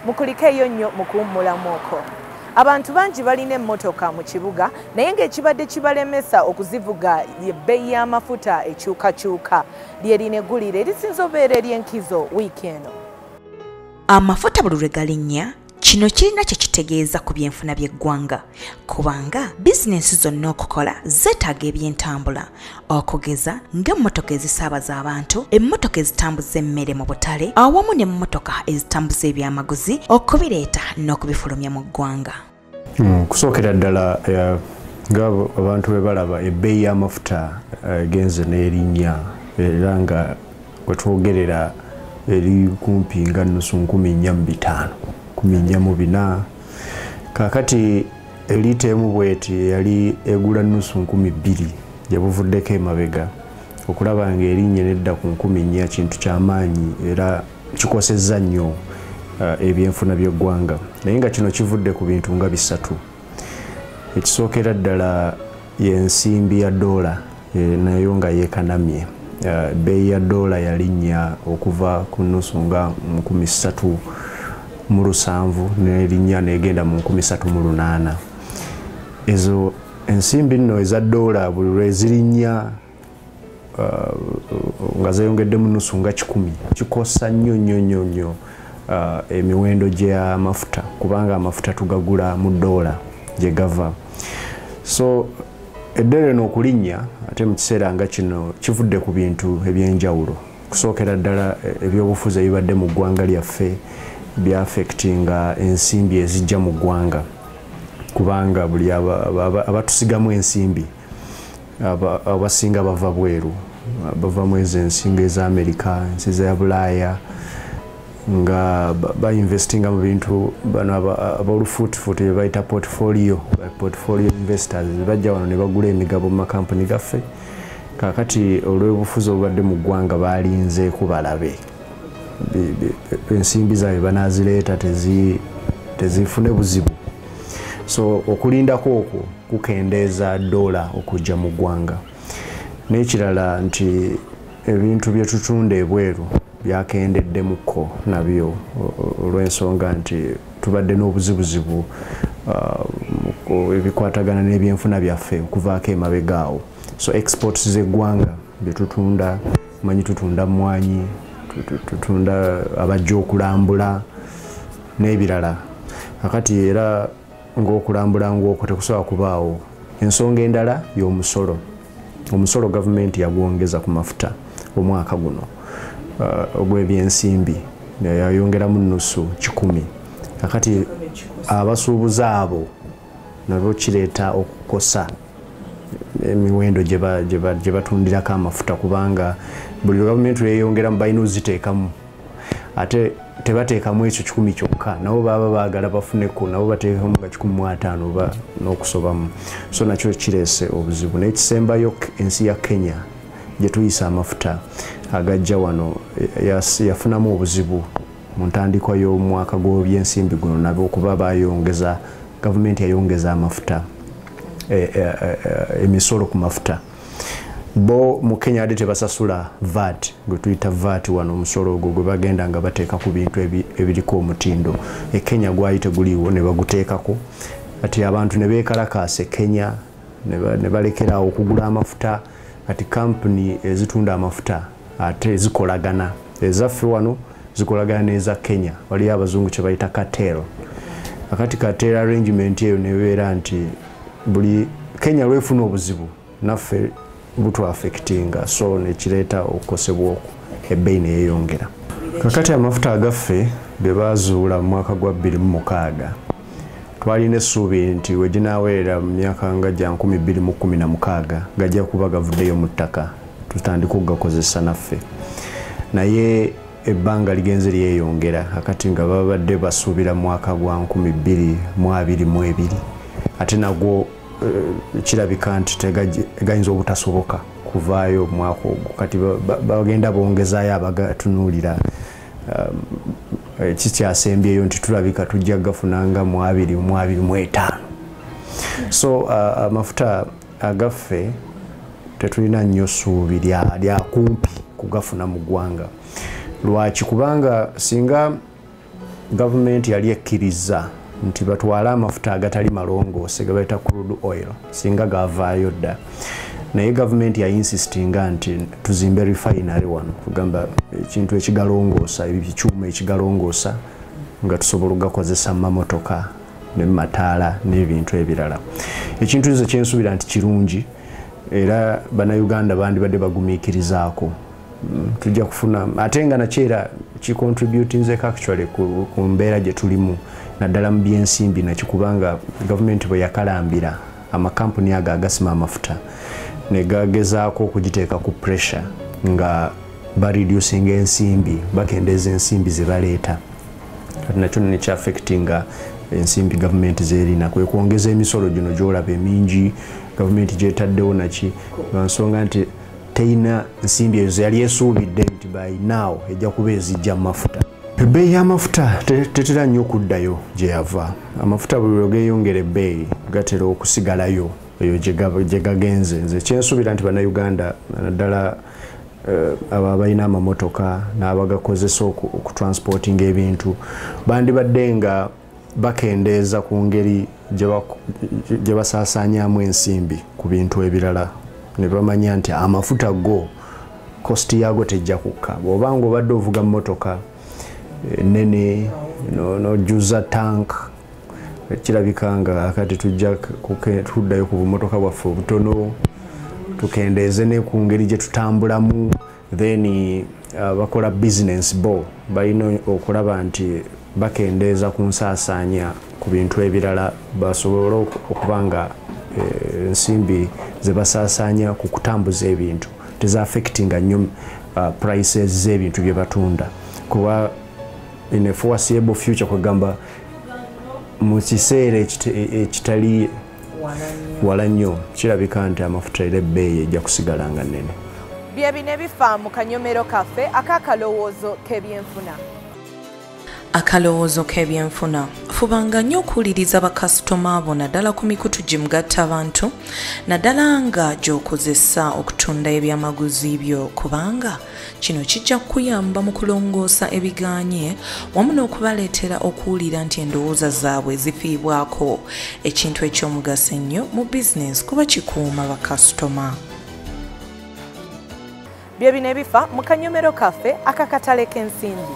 Mukulikeeyo nnyo mu kuwummulamu okwo. Abantu bangi balina emmotoka mu kibuga naye ng'ekibadde kibalemesa okuzivuga ebbeeyi y'amafuta ekyukakyuka. Lye lino eggulire erisinze obeera ery'enkizo wiiki eno. Amafuta buli lwe galinnya, kino kirina kye kitegeeza ku byenfuna by'eggwanga, kubanga bizinensi zonna okukola zeetaaga ebyentambula, okugeza ng'emmotoka ezisaabaza abantu, emmotoka ezitambuza emmere mu butale, awamu n'emmotoka ezitambuza ebyamaguzi okubireeta n'okubifulumya mu ggwanga. Kusookera ddala, nga abantu bwe balaba, ebbeeyi y'amafuta egenze n'erinnya, era nga we twogerera eri kumpi nga nusu 4500, 44. Kaakati eliita emu bweti yali egula nusu 2000 gye buvuddeko emabega, okulaba ng'erinnya nedda ku 4000 kintu kyamaanyi era kikosezza nnyo ebyenfuna by'eggwanga. Naye nga kino kivudde ku bintu nga bisatu. Ekisookera ddala y'ensimbi ya doola, nayo nga yeekanamye. Ebbeeyi ya doola yalinnya okuva ku nusu nga 3700 n'erinnya n'egenda mu 3800. Ezo ensimbi nno eza doola buli lwe zirinnya nga zeeyongeddemu nusu nga 100, kikosa nnyo nnyo nnyo nnyo emiwendo gy'amafuta, kubanga amafuta tugagula mu doola gye gava. So eddoola eno okulinnya ate mu kiseera nga kino kivudde ku bintu ebyenjawulo. Kusookera ddala, ebyobufuzi ebibadde mu ggwanga lyaffe byaffectinga ensimbi ezijja mu ggwanga, kubanga buli abatusigamu ensimbi abasinga bava bweru, bava mu ezo ensinga eza Amerika, ensi za Bulaaya, nga bainvestinga mu bintu bano ab'olufuutifuuti bye bayita portfolio investors. Bajja wano ne bagula emigabo mu makampuni gaffe. Kaakati olw'obufuzi obubadde mu ggwanga balinzeeko balabe ensimbi zaabwe banaazireeta tezifune buzibu. So okulindako okwo kukendeeza doola okujja mu ggwanga. N'ekirala nti ebintu bye tutunda ebweru byakendeddemukko nabyo, olw'ensonga nti tubadde n'obuzibuzibu ebikwatagana n'ebyenfuna byaffe okuvaako emabega awo. So exports z'eggwanga bye tutunda, manyi tutunda mmwanyi, tutunda abajja okulambula n'ebirala. Kakati era ng'okulambula ng'okwo tekusobola kubaawo. Ensonga endala y'omusolo. Omusolo gavumenti yagwongeza ku mafuta omwaka guno ogw'ebyensimbi, yayongeramu nusu 100. Kakati abasuubuzi abo nabo kireeta okukosa emiwendo gye batundirako amafuta, kubanga buli gavumenti lweyongeramu balina oziteekamu, ate tebateekamu ekyo 100 kyokka, nabo baba baagala bafuneko, nabo bateekamu nga 150 oba n'okusobamu. So nakyo kireese obuzibu. N'ekisembayo, ensi ya Kenya gye tuyisa amafuta agajja wano yafunamu obuzibu mu ntandikwa y'omwaka gw'ebyensimbi guno, nabo okuba bayongeza, gavumenti yayongeza amafuta, emisolo ku mafuta. Bo mu Kenya ate tebasasula VAT gwe tuyita VAT wano, omusolo ogwo gwe bagenda nga bateeka ku bintu ebiriko omutindo. E Kenya gwali teguliiwo ne baguteekako, ati abantu ne beekalakaasa e Kenya ne balekeraawo okugula amafuta. Kati kampuni ezitunda amafuta ate zikolagana, ezaffe wano zikolagana n'eza Kenya, waliyo abazungu kye bayita cartel. Akati cartel arrangement eyo nebeera nti buli Kenya lwefuna obuzibu naffe butwaffectinga, so nekireeta okukosebwa okwo, ebbeeyi neyeeyongera. Kakati amafuta agaffe ge baazuula mu mwaka gwa 2006, twalina essuubi nti we ginaaweerera mu myaka nga gya 2016 gajja kuba gavuddeyo mu ttaka, tutandike okugakozesa naffe. Naye ebbanga ligenze lyeyongera, akati nga babadde basuubira mu mwaka gwa 2022, ate nagwo kirabika nti tegayinza obutasoboka kuvaayo omwaka ogwo. Kati bagenda bongezaayo abagatunuulira, kikyasembyeyo nti tulabika tujja gafunanga mu 2025. So amafuta agaffe tetulina nnyo ssuubi lya kumpi kugafuna mu ggwanga. Lwaki? Kubanga singa Gavumenti yali ekkiriza nti batwale amafuta agatali malongoose ge bayita crude oil singa gavaayo dda, naye gavumenti yainsistinga nti tuzimbe refinery wano, kugamba ekintu ekigalongoosa, ekyuma ekigalongoosa nga tusobola okugakozesa mu mamotoka ne mu mataala n'ebintu ebirala. Ekintu nze kyensuubira nti kirungi, era Bannayuganda bandibadde bagumiikirizaako. Tujja kufuna, ate nga nakyera kicontributinzeko actually ku mbeera gye tulimu, naddala mu byensimbi nakikubanga gavumenti bwe yakalambira amakampuni ago agasima amafuta ne gagezaako okugiteeka ku pressure nga bareducinga ensimbi, bakendeeza ensimbi ze baleeta. Kati nakyo nekyaffectinga ensimbi gavumenti zerina, kwe kwongeza emisolo gino gyolaba emingi gavumenti gyetaddewo naki, lwa nsonga nti teyina nsimbi ezo yali esuubidde nti by now ejja kuba ezijja mu mafuta. Ebbeeyi y'amafuta tetera nnyo okuddayo gye yava. Amafuta buli lwe geeyongera ebbeeyi gatera okusigalayo eyo gye gagenze. Nze kyensuubira nti Bannayuganda, naddala abo abalina amamotoka n'abagakozesa okutransportinga ebintu, bandibadde nga bakendeeza ku ngeri gye basaasaanyaamu ensimbi ku bintu ebirala, ne bamanya nti amafuta go cost yaago tejja kukka. Bw'oba nga obadde ovuga mmotoka nene n'ojjuza tank, kirabika nga kati tujja tuddayo ku bumotoka bwaffe obutono, tukendeeze ne ku ngeri gye tutambulamu. Then bakola business bo balina okulaba nti bakendeeza ku nsaasaanya ku bintu ebirala, basobole okuba nga ensimbi ze basaasaanya ku kutambuza ebintu tezaaffectinga nnyo prices z'ebintu bye batunda, kuba in a foreseeable future, kwegamba mu kiseera ekitali wala nnyo, kirabika nti amafuta era ebbeeyi ejja kusigala nga nnene. Bye bino ebifa mu kanyomero kaffe ak'akalowoozo k'ebyenfuna. Akalowoozo k'ebyenfuna. Fubanga nnyo okuwuliriza bakasitoma bo, naddala ku mikutu gimugatta abantu, naddala nga gy'okozesa okutunda ebyamaguzi byo, kubanga kino kijja kukuyamba mu kulongoosa ebiganye wamu n'okubaleetera okuwulira nti endowooza zaabwe zifiibwako, ekintu eky'omugaso ennyo mu bizinensi kuba kikuuma bakasitoma. Bye bino ebifa mu kanyomero kaffe akakatale k'ensimbi.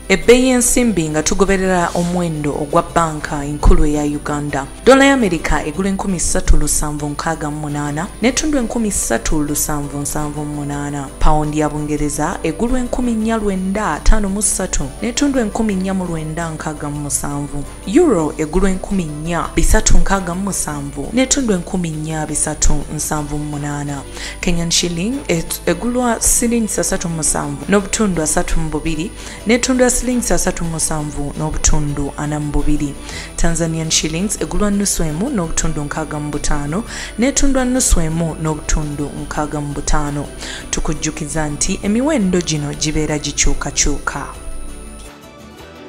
Ebbeeyi y'ensimbi nga tugoberera omuwendo ogwa bbanka enkulu eya Uganda. Dola ya Amerika egula 3768 n'etundwa 3778. Pawundi ya Bungereza egulwa 4953 n'etundwa 4967. Euro egulwa 4367 n'etundwa 4378. Kenyan shilling egulwa silingi 37 n'obutundu 32 n'etundwa silingi 37.42. Tanzanian shillings egulwa 0.565 n'etundwa 0.565. Tukujjukiza nti emiwendo gino gibeera gikyukakyuka.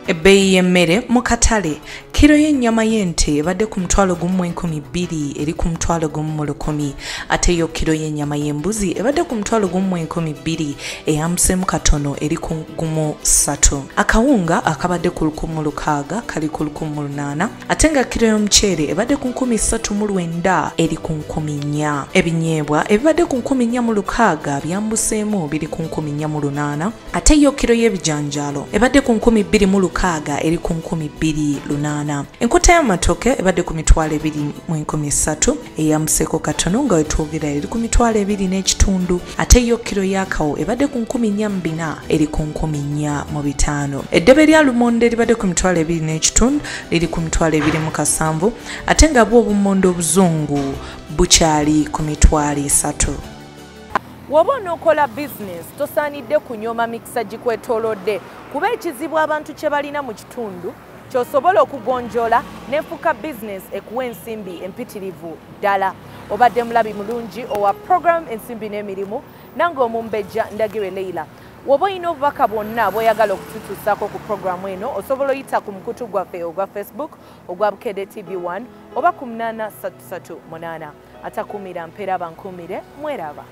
Ebbeeyi y'emmere mu katale. Kiro y'ennyama y'ente ebadde ku 12,000 eri ku 11,000, ate yo kiro y'ennyama y'embuzi ebadde ku 11,200 eyambuseemu katono eri ku 1,300. Akawunga akabadde ku 1,600 kali ku 1,800, ate nga kiro y'omuceere ebadde ku 3,900 eri ku 4,000. Ebinyeebwa ebibadde ku 4,600 byambuseemu biri ku 4,800, ate yo kiro y'ebijanjaalo ebadde ku 2,600 eri ku 2,800. Enkota y'amatooke ebadde ku 20,300 eyambuseeko katono nga wetwogera eri ku 25,000, ate yo kiro y'akawo ebadde ku 4,400 eri ku 4,500. Eddebe lya lumonde libadde ku 25,000 liri ku 27,000, ate nga bwo obumonde obuzungu bukyali ku 30,000. Bw'oba onookola bizinensi tosaanidde kunyooma mikisa gikwetoolodde, kuba ekizibu abantu kye balina mu kitundu ky'osobola okugonjoola n'efuuka bizinensi ekuwa ensimbi empitirivu ddala. Obadde mulabi mulungi owa program Ensimbi n'Emirimu, nange Omumbejja Ndagire Leila. Bw'oba olina obubaka bwonna bw'oyagala okututuusaako ku programu eno, osobola oyita ku mukutu gwaffe ogwa Facebook ogwa Bukedde TV1 oba ku 8338. Atakuumira mpeera bankuumire, mweraba.